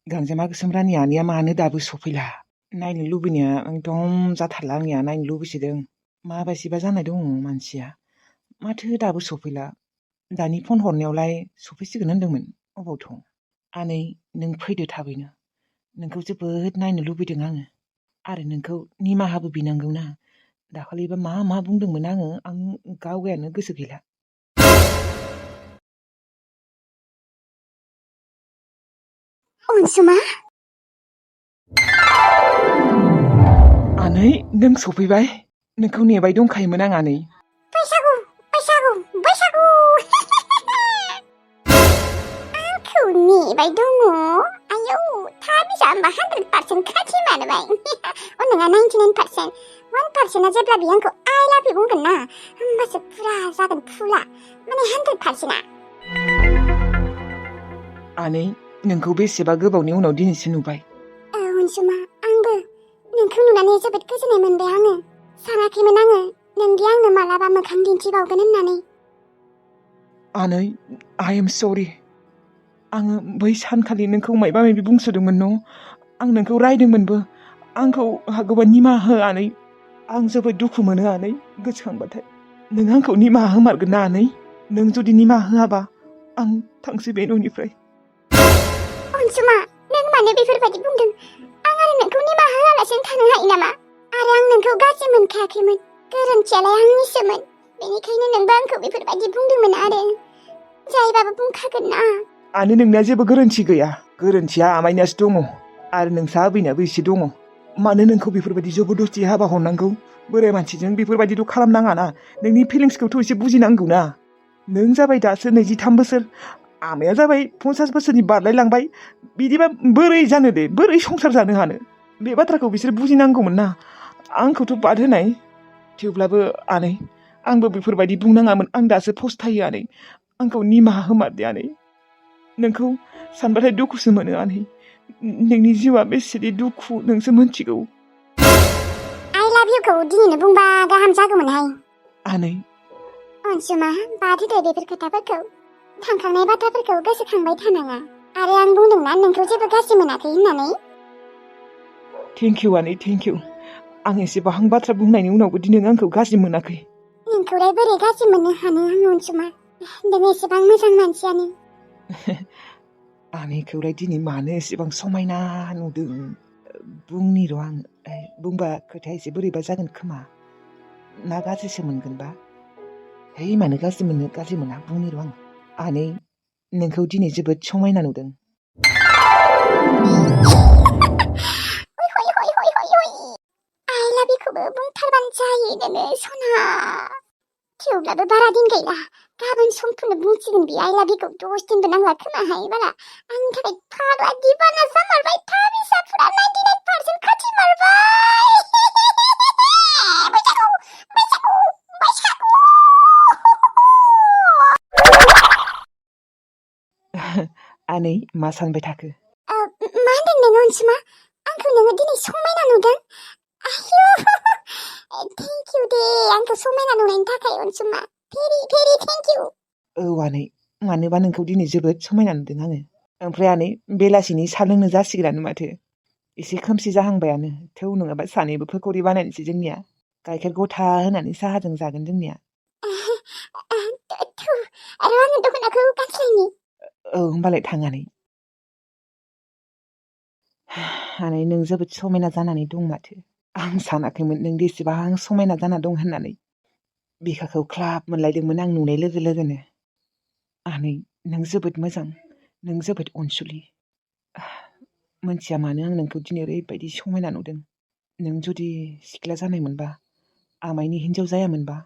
गांजेमा गोसोमरानि आनैया मानो दाबो सफैला? नायनो लुबैनाया एकदम जाथारला आंनिया नायनो लुबैसोदों। माबायदिबा जानाय दङ मानसिया। माथो दाबो सफैला? दानि फन हरनायावलाय सफैसिगोन होनदोंमोन। अबावथ'? आनै नों फैदो थाबैनो। नोंखौ जोबोद नायनो लुबैदों आङो। आरो नोंखौ निमाहाबो बिनांगौ ना। दाखालिबा मा बुंदोंमोन आं गावगायानो गोसो गैला। अनसुमा? आनै नों सफैबाय? नोंखौ नेबाय दंखायोमोन आं आनै। बैसागु आंखौ नेबाय दङ? आयौ थाबिसा होमबा 100% खाथि मानोबाय। नङा 99%। 1%आ जेब्ला बियो आंखौ I love you बुंगोन ना होमबासो फुरा जागोन फुला। माने 100%आ। आनै नोंखौ बेसेबा गोबावनि उनाव दिनैसो नुबाय। अनसुमा आंबो नोंखौ नुनानै जोबोद गोजोननाय मोनबाय आङो। सानाखैमोन आङो नोंदि आंनो मालाबा मोखां दिन्थिबावगोन होननानै। आनै I am sorry। आङो बै सानखालि नोंखौ मायबा मायबि बुंसोदोंमोन न'। आं नोंखौ रायदोंमोनबो। आंखौ हागौबा निमाहा हो आनै। आं जोबोद दुखु मोनो आनै गोसोखांबाथाय। नों आंखौ निमाहा होमारगोन ना आनै? नों जुदि निमाहा होआबा आं थांसै बे न'निफ्राय। अनसुमा नों मानो बेफोरबायदि बुंदों? आं आरो नोंखौ निमाहा होआलासिनो थानो हायो नामा? आरो आं नोंखौ गाज्रि मोनखायाखैमोन। गोरोन्थियालाय आंनिसोमोन। बेनिखायनो नोंबो आंखौ बेफोरबायदि बुंदोंमोन आरो। जायबाबो बुंखागोन ना। आनै नोंनिया जेबो गोरोन्थि गैया। गोरोन्थिया आमाइनियासो दङ। आरो नोंसा आबैनाबो एसे दङ। मानो नोंखौ बेफोरबायदि जबरदस्ति हाबा हरनांगौ? बोराय मानसिजों बेफोरबायदिथ' खालामनाङा ना। नोंनि फिलिंसखौथ' एसे बुजिनांगौ ना। नों जाबाय दासो 23 बोसोर। आमाया जाबाय 50 बोसोरनि बारलायलांबाय। बिदिबा बोरै जानो दे? बोरै संसार जानो हानो? बे बाथ्राखौ बिसोर बुजिनांगौमोन ना। आंखौथ' बाद होनाय। थेवब्लाबो आनै आंबो बेफोरबायदि बुंनाङामोन। आं दासो फस्थायो आनै। आंखौ निमाहा होमारदे आनै। नोंखौ सानबाथाय दुखुसो मोनो आनै। नोंनि जिउआ बेसेदि दुखु नोंसो मोनथिगौ। I love you खौ दिनैनो बुंबा गाहाम जागौमोनहाय। आनै अनसुमा बाद होदो बेफोर खोथाफोरखौ। थांखांनाय बाथ्राफोरखौ गोसोखांबाय थानाङा। आरो आं बुंदोंना नोंखौ जेबो गाज्रि मोनाखै होननानै। थेंक इउ आनै थेंक इउ। आं एसेबां बाथ्रा बुंनायनि उनावबो दिनै आंखौ गाज्रि मोनाखै। नोंखौलाय बोरै गाज्रि मोननो हानो आं अनसुमा? नों एसेबां मोजां मानसियानो। आनैखौलाय दिनै मानो एसेबां समायना नुदों? बुंनि र' आं। बुंबा खोथाया एसे बोरैबा जागोन खोमा। ना गाज्रिसो मोनगोनबा? है मानो गाज्रि मोननो? गाज्रि मोना। बुंनि र' आं। आनै नोंखौ दिनै जोबोद समायना नुदों। I love you खौबो बुंथारबानो जायो नोङो सना। थेवब्लाबो बारा दिन गैला। गाबोन समफोरनो बुंसिगोन बे I love you खौ 10 दिनबो नांला खोमाहाय बारा। आंनि थाखाय फाग्ला दिबाना जामारबाय थाबिसाफोरा 99% खाथि मारबाय। आनै मा सानबाय थाखो? मा होनदों नोङो अनसुमा? आंखौ नोङो दिनै समायना नुदों? आयौ थेंक इउ दे आंखौ समायना नुनायनि थाखाय अनसुमा। Very very thank you. औ आनै मानोबा नोंखौ दिनै जोबोद समायना नुदों आङो। ओमफ्राय आनै बेलासिनि सा लोंनो जासिगोनानो माथो। एसे खोमसि जाहांबायानो। थौ नङाबा सानैबो पकरि बानायनोसै जोंनिया। गाइखेर गथा होनानै साहाजों जागोन जोंनिया। थौ आरो आङो दख'नाखौ गानस्लायनि। औ होमबालाय थां आनै। आनै नों जोबोद समायना जानानै दं माथो। आं सानाखैमोन नों एसेबां समायना जाना दं होननानै। बिखाखौ ख्लाब मोनलायदोंमोन आं नुनाय लोगो लोगोनो। आनै नों जोबोद मोजां। नों जोबोद अनसुलि। मोनथिया मानो आं नोंखौ दिनै ओरैबायदि समायना नुदों। नों जुदि सिख्ला जानायमोनबा, आमाइनि हिन्जाव जायामोनबा,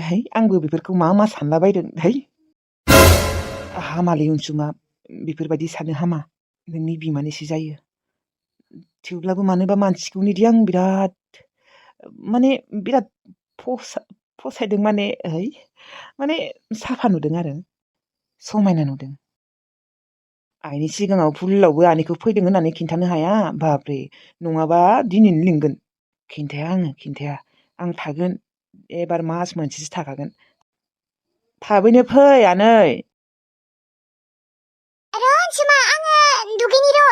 है आंबो बेफोरखौ मा सानला बायदों है। हामालै अनसुमा बेफोरबायदि साननो हामा। नोंनि बिमानैसो जायो। थेवब्लाबो मानोबा मानसिखौनिदि आं बिराद फसायदों माने साफा नुदों आरो समायना नुदों। आइनि सिगाङाव फुलावबो आनैखौ फैदों होननानै खिन्थानो हाया। बाब्रे नङाबा दिनैनो लिंगोन। खिन्थाया आं थागोन। एबार मास मोनसेसो थाखागोन। थाबैनो फै आनै। अनसुमा आङो दुगैनि र'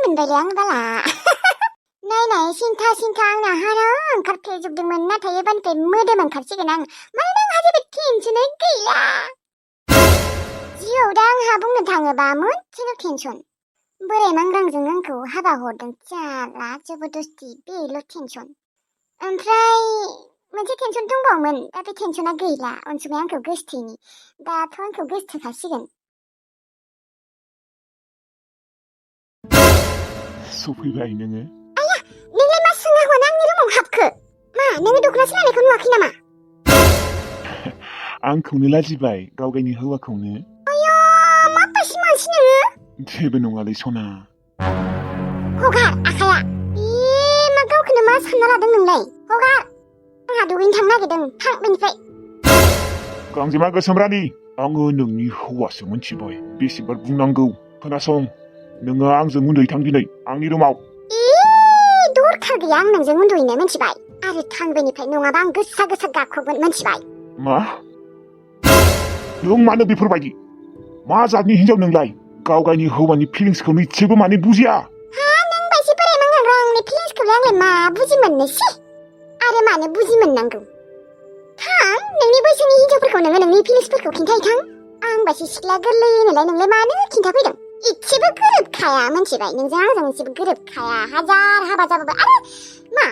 मोनबायलै आं बाला नायनाय सिन्था आंना हारा ओंखारफ्लेजोबदोंमोन नाथाय एबारनिफ्राय मोदोम ओंखारसिगोन आं मानोना आंहा जेबो टेनसनै गैला जिउआव दा आंहा बुंनो थाङोबा मोनसेल' टेनसन बोराय मांग्रांजों आंखौ हाबा हरदों जाला जबरदस्ति बेल' टेनसन ओमफ्राय मोनसे टेनसन दंबावोमोन दा बे टेनसना गैला अनसुमाया आंखौ गोसथोयैनि दाथ' आंखौ गोसथोखासिगोन सफैबाय नोङो नोंलाय मा सोंना हरना आंनि रुमाव हाबखो मा नोङो दख'ना सोलायनायखौ नुवाखै नामा आंखौनो लाजिबाय गावगायनि हौवाखौनो आया मा बायसि मानसि नोङो जेबो नङालै सना हगार आखाया मा गावखौनो मा सानना लादों नोंलाय हगार आंहा दुगैनो थांनो नागिरदों थां बेनिफ्राय गांजेमा गोसोम रानि आङो नोंनि हौवासो मिथिबाय बेसेबां बुंनांगौ खोनासं नोङो आंजों उन्दुयै थां दिनै आंनि रुमाव दरखार गैया आं नोंजों उन्दुहैनो मिथिबाय आरो थां बेनिफ्राय नङाबा आं गोसा गाख्रबगोन मिथिबाय मा नों मानो बेफोरबायदि मा जातनि हिनजाव नोंलाय गावगायनि हौवानि फिलिंसखौ इसेबो माने बुजिया नों बायसि बोराय मांग्रां आंनि फिलिंसखौलाय आंलाय मा बुजि मोननोसै आरो मानो बुजि मोननांगौ थां नोंनि बैसोनि हिनजावफोरखौ नोङो नोंनि फिलिंसफोरखौ खिन्थायै थां आं बायसि सिख्ला गोरलै नालाय नोंलाय मानो खिन्थाफैदों इसेबो गोरोबखाया मिथिबाय नोंजों आंजों इसेबो गोरोबखाया हाजार हाबा जाबाबो आरो मा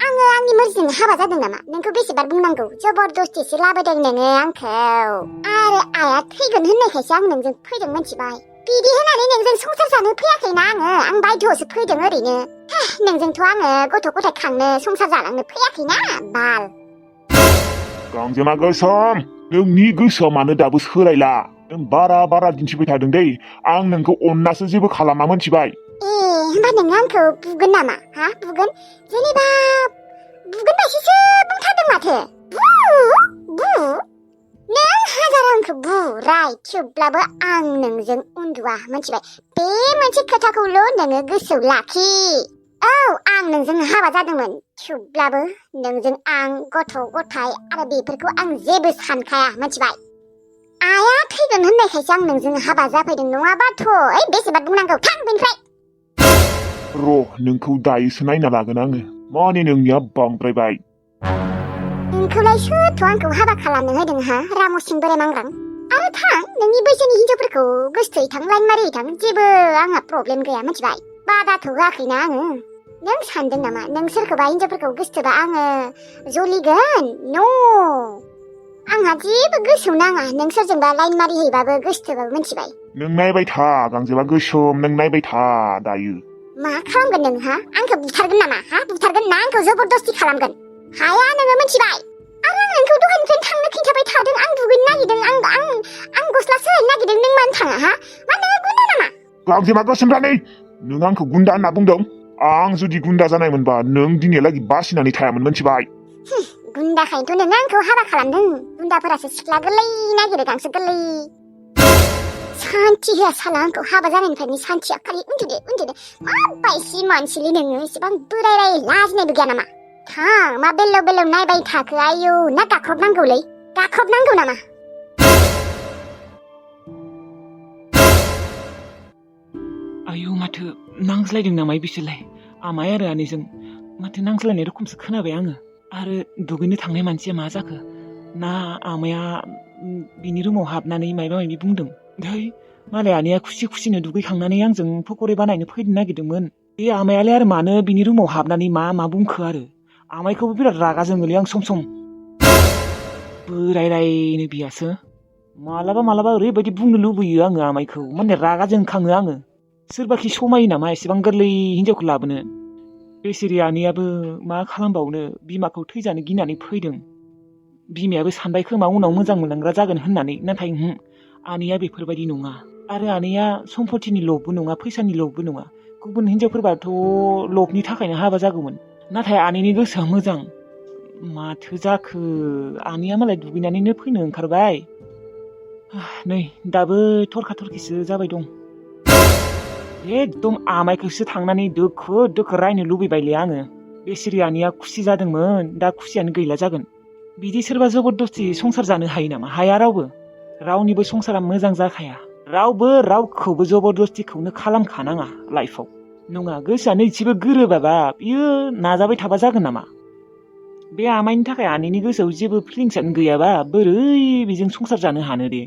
आङो आंनि मर्जिजों हाबा जादों नामा नोंखौ बेसेबां बुंनांगौ जबरदस्तिसो लाबोदों नोङो आंखौ आरो आइया थैगोन होननायखायसो आं नोंजों फैदों मिथिबाय बिदि होनानै नोंजों संसार जानो फैयाखैना आं बायद'आवसो फैदों ओरैनो नोंजोंथ' आङो गथ' गथाय खांनो संसार जालांनो फैयाखैना बाल गांजेमा गोसोम नोंनि गोसोआ मानो दाबो सोलायला नों बारा दिन्थिबाय थादों दै आं नोंखौ अननासो जेबो खालामा मिथिबाय होमबा नोङो आंखौ बुगोन नामा बुगोन जेनेबा बुगोन बायसिसो बुंथारदों माथो बु नों हाजार आंखौ बुराय थेवब्लाबो आं नोंजों उन्दुआ मिथिबाय बे मोनसे खोथाखौल' नोङो गोसोआव लाखि औ आं नोंजों हाबा जादोंमोन थेवब्लाबो नोंजों आं गथ' गथाय आरो बेफोरखौ आं जेबो सानखाया मिथिबाय आइया थैगोन होननायखायसो आं नोंजों हाबा जाफैदों नङाबाथ' बेसेबां बुंनांगौ थां बेनिफ्राय र' नोंखौ दायोसो नायना लागोन आङो माने नोंनिया बांद्रायबाय नोंखौलाय सोरथ' आंखौ हाबा खालामनो होदों रामसिं बोराय मांग्रां आरो थां नोंनि बैसोनि हिनजावफोरखौ गोसथोयै थां लाइन मारियै थां जेबो आंहा प्रब्लेम गैया मिथिबाय बादाथ' होआखैना आङो नों सानदों नामा नों सोरखौबा हिनजावफोरखौ गोसथोबा आङो जलिगोन न' आंहा जेबो गोसोआव नाङा नों सोरजोंबा लाइन मारिहैबाबो गोसथोबाबो मिथिबाय नों नायबाय था गांजेमा गोसोम नों नायबाय था दायो मा खालामगोन नों आंखौ बुथारगोन नामा बुथारगोन ना आंखौ जबरदस्ति खालामगोन हाया नोङो मिथिबाय आरो आं नोंखौ दहायनिफ्रायनो थांनो खिन्थाबाय थादों आं दुगैनो नागिरदों आं गस्ला सोलायनो नागिरदों नों मानो थाङा मा नोङो गुन्दा नामा गांजेमा गोसोम रानि नों आंखौ गुन्दा होनना बुंदों आं जुदि गुन्दा जानायमोनबा नों दिनैहालागै बासिनानै थायामोन मिथिबाय गुन्दाखायनोथ' नोङो आंखौ हाबा खालामदों गुन्दाफोरासो सिख्ला गोरलै नागिरो गांसो गोरलै सान्थि होआ साला आंखौ हाबा जानायनिफ्रायनो सान्थिया खालि उन्दुदो माबायसि मानसिलै नोङो एसेबां बोराय लाजिनायबो गैया नामा थां मा बेल्लाव नायबाय थाखो आयौ ना गाख्रबनांगौलै गाख्रबनांगौ नामा आयौ माथो नांज्लायदों नामा बिसोरलाय आमाय आरो आनैजों माथो नांज्लायनाय रोखोमसो खोनाबाय आङो आरो दुगैनो थांनाय मानसिया मा जाखो ना आमाया बिनि रुमाव हाबनानै माबा माबि बुंदों दै मालाय आनैया खुसिनो दुगैखांनानै आंजों पक'रि बानायनो फैनो नागिरदोंमोन बे आमायालाय आरो मानो बिनि रुमाव हाबनानै मा बुंखो आरो आमायखौबो बिराद रागा जोङोलै आं सम बोरायनो बियासो मालाबा ओरैबायदि बुंनो लुबैयो आङो आमायखौ माने रागा जोंखाङो आङो सोरबाखि समायो नामा एसेबां गोरलै हिनजावखौ लाबोनो बेसिरि आनैयाबो मा खालामबावनो बिमाखौ थैजानो गिनानै फैदों बिमायाबो सानबाय खोमा उनाव मोजां मोनलांग्रा जागोन होननानै नाथाय आनैया बेफोरबायदि नङा आरो आनैया सम्पतिनि लबबो नङा फैसानि लबबो नङा गुबुन हिनजावफोरबाथ' लबनि थाखायनो हाबा जागौमोन नाथाय आनैनि गोसोआ मोजां माथो जाखो आनैया मालाय दुगैनानैनो फैनो ओंखारबाय नै दाबो थरखा-थरखिसो जाबाय दं एकदम आमायखौसो थांनानै दोखो रायनो लुबैबायलै आङो बेसिरि आनैया खुसि जादोंमोन दा खुसियानो गैला जागोन बिदि सोरबा जबरदस्ति संसार जानो हायो नामा हाया रावनिबो संसारा मोजां जाखाया रावबो रावखौबो जबरदस्तिखौनो खालामखानाङा लाइफआव नङा गोसोआनो इसेबो गोरोबाबा बियो नाजाबाय थाबा जागोन नामा? बे आमाइनि थाखाय आनैनि गोसोआव जेबो फिलिंसआनो गैयाबा बोरै बेजों संसार जानो हानो दे?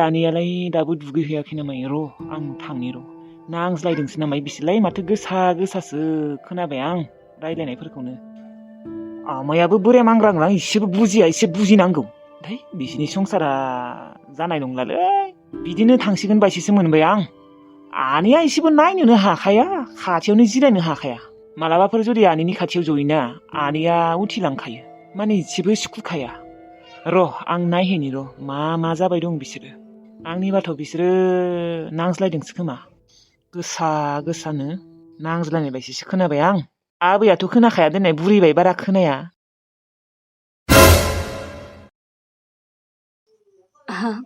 आनैयालाय दाबो दुगैहैयाखै नामाय? र' आं थांनि र'। नांज्लायदोंसो नामाय बिसोरलाय? माथो गोसा गोसासो खोनाबाय आं रायलायनायफोरखौनो। आमायाबो बोराय मांग्रांलां, इसेबो बुजिया, इसे बुजिनांगौ। बिसिनि संसारा जानाय नंलालै। बिदिनो थांसिगोन बायदिसो मोनबाय आं। आनैया इसेबो नायनोनो हाखाया, खाथियावनो जिरायनो हाखाया। मालाबाफोर जुदि आनैनि खाथियाव जयोना आनैया उथिलांखायो, माने इसेबो सुखुखाया। र' आं नायहैनि र' मा जाबाय दं बिसोरो। आंनिबाथ' बिसोरो नांज्लायदोंसो खोमा। गोसा गोसानो नांज्लायनाय बायदिसो खोनाबाय आं। आबैयाथ' खोनाखाया दोननाय, बुरैबाय बारा खोनाया।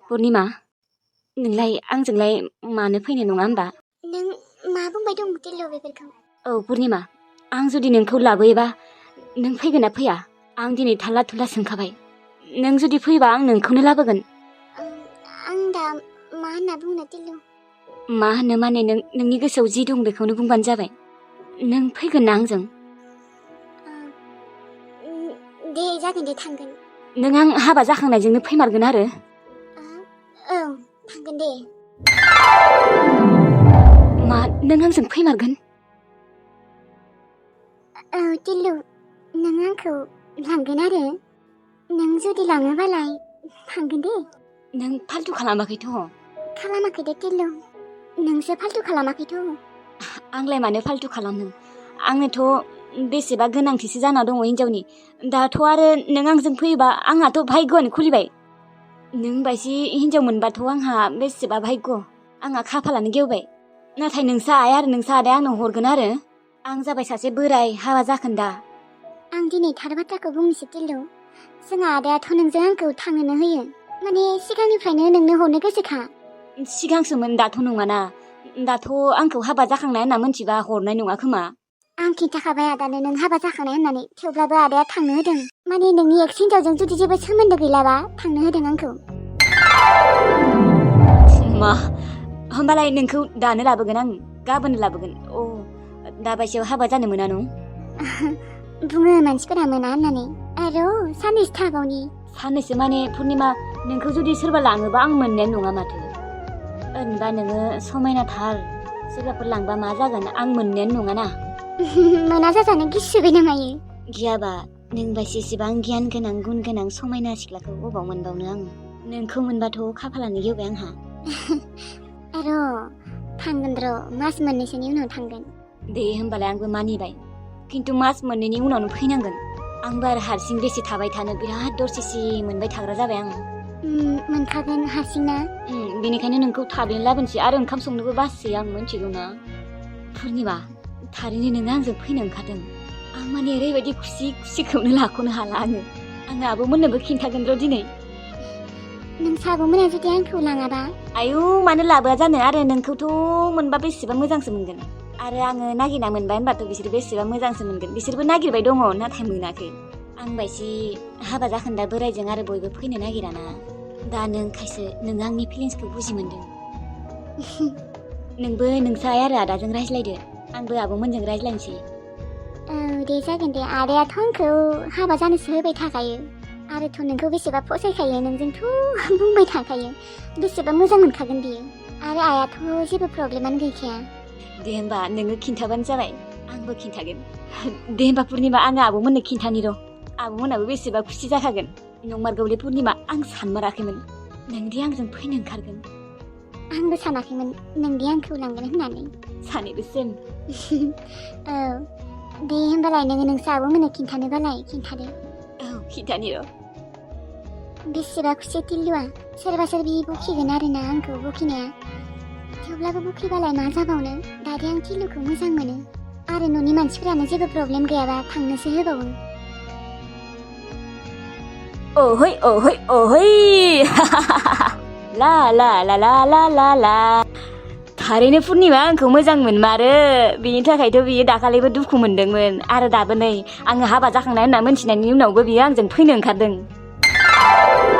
पुर्निमा, नोंलाय आंजोंलाय मानो फैनो नङा होमबा? नों मा बुंबाय दं टिल्लु बेफोरखौ? औ पुर्निमा, आं जुदि नोंखौ लाबोयोबा नों फैगोन ना फैया? आं दिनै थाल्ला थुल्ला सोंखाबाय। नों जुदि फैयोबा आं नोंखौनो लाबोगोन। आं दा मा होनना बुंनो टिल्लु? मा होनो माने नोंनि गोसोआव जि दं बेखौनो बुंबानो जाबाय। नों फैगोन ना आंजों? दे जागोन दे, थांगोन। नों आं हाबा जाखांनायजोंनो फैमारगोन आरो? औ थांगोन दे। मा नों आंजों फैमारगोन? औ टिल्लु, नों आंखौ लांगोन आरो? नों जुदि लाङोबालाय थांगोन दे। नों फाल्थु खालामाखैथ'? खालामाखै दे टिल्लु, नोंसो फाल्थु खालामाखैथ'। आंलाय मानो फाल्थु खालामनो? आंनोथ' बेसेबा गोनांथिसो जाना दङ हिनजावनि। दाथ' आरो नों आंजों फैयोबा आंहाथ' भाग्यआनो खुलिबाय। नों बायदि हिनजाव मोनबाथ' आंहा बेसेबा भाग्य, आंहा खाफालानो गेवबाय। नाथाय नोंसा आइ आरो नोंसा आदाया आंनो हरगोन आरो? आं जाबाय सासे बोराय हाबा जाखोन्दा। आं दिनै थार बाथ्राखौ बुंनोसै टिल्लु, जोंहा आदायाथ' नोंजों आंखौ थांनोनो होयो। माने सिगांनिफ्रायनो नोंनो हरनो गोसोखा। सिगांसोमोन, दाथ' नङाना। दाथ' आंखौ हाबा जाखांनाय होनना मोनथिबा हरनाय नङा खोमा। आं खिन्थाखाबाय आदानो नों हाबा जाखांनाय होननानै, थेवब्लाबो आदाया थांनो होदों। माने नोंनि एक्स हिनजावजों जुदि जेबो सोमोन्दो गैलाबा थांनो होदों आंखौ। मा? होमबालाय नोंखौ दानो लाबोगोन आं, गाबोन लाबोगोन। दाबायसेयाव हाबा जानो मोना न'? बुङो मानसिफोरा मोना होननानै। आरो साननैसो थाबावनि। साननैसो माने पुर्निमा, नोंखौ जुदि सोरबा लाङोबा आं मोननायानो नङा माथो। ओरैनोबा नोङो समायनाथार, सोरबाफोर लांबा मा जागोन? आं मोननायानो नङाना। मोना जाजानो गिसोबाय नामायो? गियाबा नों बायदि एसेबां गियान गोनां गुन गोनां समायना सिख्लाखौ बबाव मोनबावनो आं? नोंखौ मोनबाथ' खाफालानो गेवबाय आंहा। आरो थांगोन र', मास मोननैसोनि उनाव थांगोन। दे होमबालाय आंबो मानिबाय, खिन्थु मास मोननैनि उनावनो फैनांगोन। आंबो आरो हारसिं बेसे थाबाय थानो, बिराद दरसिसि मोनबाय थाग्रा जाबाय आं। मोनखागोन हारसिं ना? बेनिखायनो नोंखौ थाबैनो लाबोनोसै, आरो ओंखाम संनोबो बासै आं, मिथिगौ ना? पुर्निमा, थारैनो नोङो आंजों फैनो ओंखारदों। आं माने ओरैबायदि खुसिखौनो लाख'नो हाला आङो। आङो आब'मोननोबो खिन्थागोन र' दिनै। नों साब'मोना जुदि आंखौ लाङाबा? आयु, मानो लाबोआ जानो? आरो नोंखौथ' मोनबा बेसेबा मोजांसो मोनगोन। आरो आङो नागिरना मोनबाय होनबाथ' बिसोर बेसेबा मोजांसो मोनगोन। बिसोरबो नागिरबाय दङ, नाथाय मोनाखै। आं बायदि हाबा जाखोन्दा बोरायजों आरो बयबो फैनो नागिराना। दा नों खायसो, नों आंनि फिलिंसखौ बुजि मोनदों। नोंबो नोंसा आइ आरो आदाजों रायज्लायदो, आंबो आब'मोनजों रायज्लायनोसै। औ दे जागोन दे। आदायाथ' आंखौ हाबा जानोसो होबाय थाखायो। आरोथ' नोंखौ बेसेबा फसायखायो, नोंजोंथ' बुंबाय थाखायो। बेसेबा मोजां मोनखागोन बियो। आरो आयाथ' जेबो प्रब्लेमानो गैखाया। दे होमबा नोङो खिन्थाबानो जाबाय, आंबो खिन्थागोन। दे होमबा पुर्निमा, आङो आब'मोननो खिन्थानि र'। आब'मोनाबो बेसेबा खुसि जाखागोन। नंमारगौलै पुर्निमा, आं सानमाराखैमोन नोंदि आंजों फैनो ओंखारगोन। आंबो सानाखैमोन नोंदि आंखौ लांगोन होननानै। सानैबो सेम। औ दे होमबालाय, नोङो नोंसा आब'मोननो खिन्थानोबालाय खिन्थादो। औ खिन्थानि र'। बेसेबा खुसि टिल्लुआ। सोरबा सोरबि बखिगोन आरोना आंखौ बखिनाया। थेवब्लाबो बखिबालाय मा जाबावनो? दादि आं टिल्लुखौ मोजां मोनो। आरो न'नि मानसिफोरानो जेबो प्रब्लेम गैयाबा थांनोसो होबावो। ओहै ओहै ओहै ला ला ला ला ला ला ला। थारैनो पुर्निमा आंखौ मोजां मोनमारो। बिनि थाखायथ' बियो दाखालिबो दुखु मोनदोंमोन, आरो दाबो नै आङो हाबा जाखांनाय होनना मोनथिनायनि उनावबो बियो आंजों फैनो ओंखारदों।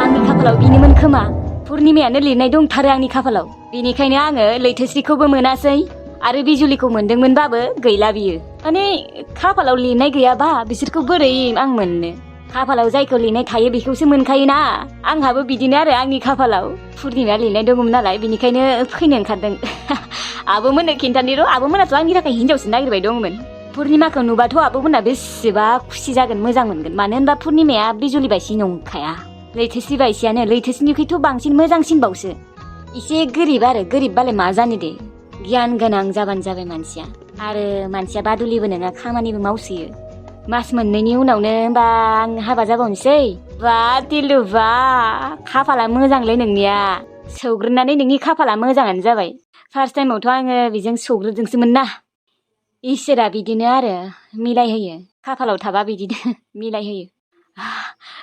आंनि खाफालाव बिनोमोन खोमा, पुर्निमायानो लिरनाय दंथारो आंनि खाफालाव। बेनिखायनो आङो लैथोस्रिखौबो मोनासै, आरो बिजुलिखौ मोनदोंमोनबाबो गैला बियो माने खाफालाव लिरनाय गैयाबा बिसोरखौ बोरै आं मोननो खाफालाव जायखौ लिरनाय थायो बेखौसो मोनखायोना आंहाबो बिदिनो आरो आंनि खाफालाव पुर्निमा लिरनाय दङमोन नालाय बिनिखायनो फैनो ओंखारदों आब'मोननो खिन्थानि र' आब'मोनाथ' आंनि थाखाय हिनजावसो नागिरबाय दंमोन पुर्निमाखौ नुबाथ' आब'मोना बेसेबा खुसि जागोन मोजां मोनगोन मानो होनबा पुर्निमाया बिजुलि बायसि नंखाया लैथोसि बायसियानो लैथोसिनिख्रुइथ' बांसिन मोजांसिनबावसो एसे गोरिब आरो गोरिबबालाय मा जानो दे गियान गोनां जाबानो जाबाय मानसिया आरो मानसिया बादुलिबो नङा खामानिबो मावसोयो मास मोननैनि उनावनो होमबा आं हाबा जाबावनोसै बा दिलु बा खाफाला मोजांलै नोंनिया सौग्रोनानै नोंनि खाफाला मोजाङानो जाबाय फार्स्ट टाइमावथ' आङो बेजों सौग्रोदोंसोमोन ना इसोरा बिदिनो आरो मिलायहोयो खाफालाव थाबा बिदिनो मिलायहोयो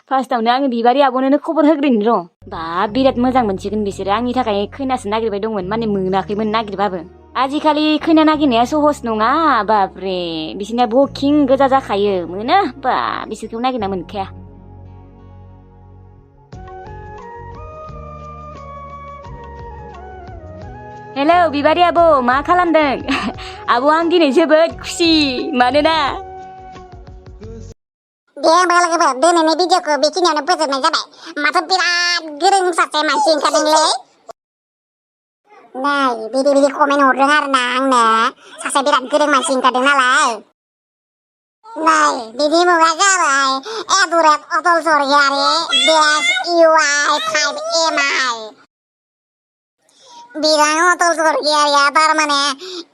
फार्स्टआवनो आङो बिबारि आब'नोनो खबर होग्रोनि र' बा बिराद मोजां मोनसिगोन बिसोरो आंनि थाखाय खैनासो नागिरबाय दंमोन माने मोनाखैमोन नागिरबाबो आजिखालि खैना नागिरनाया सहस नङा बाब्रे बिसोरना बुकिं गोजा जाखायो मोनो बा बिसोरखौ नागिरना मोनखाया हेलौ बिबारि आब' मा खालामदों आब' आं दिनै जोबोद खुसि मानोना दे होमबा लोगोफोर दिनैनि भिडिअखौ बेखिनियावनो फोजोबनाय जाबाय माथो बिराद गोरों सासे मानसि ओंखारदोंलै नै बिदि कमेन्ट हरदों आरोना आंनो सासे बिराद गोरों मानसि ओंखारदों नालाय नै बिनि मुङा जाबाय एडुरेट अटल स्वर्गियारि -UI5MI बिरां अटल स्वर्गियारिया थारमाने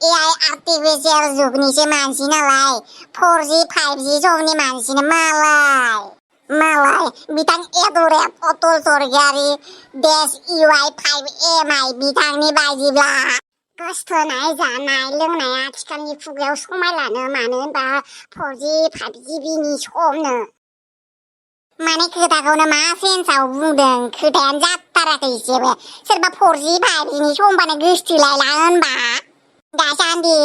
AI आर्टिफिशियेल जुगनिसो मानसि नालाय 4G 5G समनि मानसिनो मालाय बिथां एडुरेट अटल स्वर्गियारि -UI5MI बिथांनि बायदिब्ला गोसथोनाय जानाय लोंनाया आथिखालनि खुगायाव समायलानो मानो होनबा 4G 5G बिनि समनो माने खोथाखौनो मा सेन्सआव बुंदों खोथायानो जाथाराखै एसेबो सोरबा 4G 5G नि समबानो गोसथोलायला होनबा दासान्दि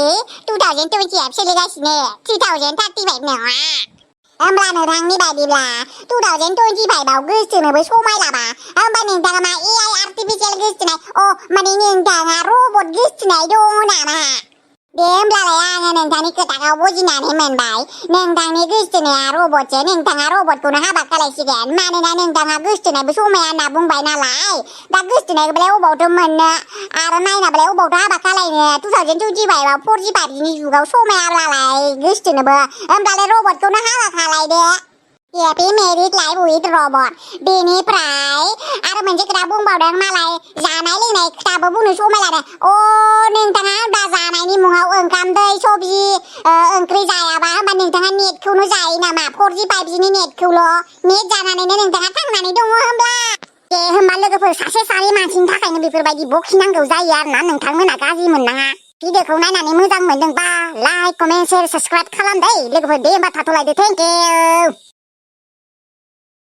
2028 सोलिगासिनो 2035 नङा होमब्ला नोंथांनि बायदिब्ला 2025 आव गोसथोनोबो समायलाबा होमबा नोंथाङा मा AI आर्टिफिशियेल गोसथोनाय माने नोंथाङा रबट गोसथोनाय दङ नामा दे होमब्लालाय आङो नोंथांनि खोथाखौ बुजिनानै मोनबाय नोंथांनि गोसथोनाया रबटसो नोंथाङा रबटखौनो हाबा खालायसिगोन मानोना नोंथाङा गोसथोनायबो समाया होनना बुंबाय नालाय दा गोसथोनायखौलाय अबावथो मोननो आरो नायनाबालाय अबावथो हाबा खालायनो 2025 आव 4G 5G नि जुगाव समायाब्लालाय गोसथोनोबो होमब्लालाय रबटखौनो हाबा खालायदो happy married life with robot बेनिफ्राय आरो मोनसे खोथा बुंबावदों मालाय जानाय लोंनाय खोथाबो बुंनो समायलादों नोंथाङा दा जानायनि मुङाव ओंखाम दै सबजि ओंख्रि जायाबा होमबा नोंथाङा नेटखौनो जायो नामा 4G 5G नि नेटखौल' नेट जानानैनो नोंथाङा थांनानै दङ होमब्ला दे होमबा लोगोफोर सासे सानै मानसिनि थाखायनो बेफोरबायदि बखिनांगौ जायो आरोना नोंथांमोना गाज्रि मोननाङा भिडिअखौ नायनानै मोजां मोनदोंबा लाइक कमेन्ट शेयार साबस्क्राइब खालाम दै लोगोफोर दे होमबा थाथ'लायदो थेंक इउ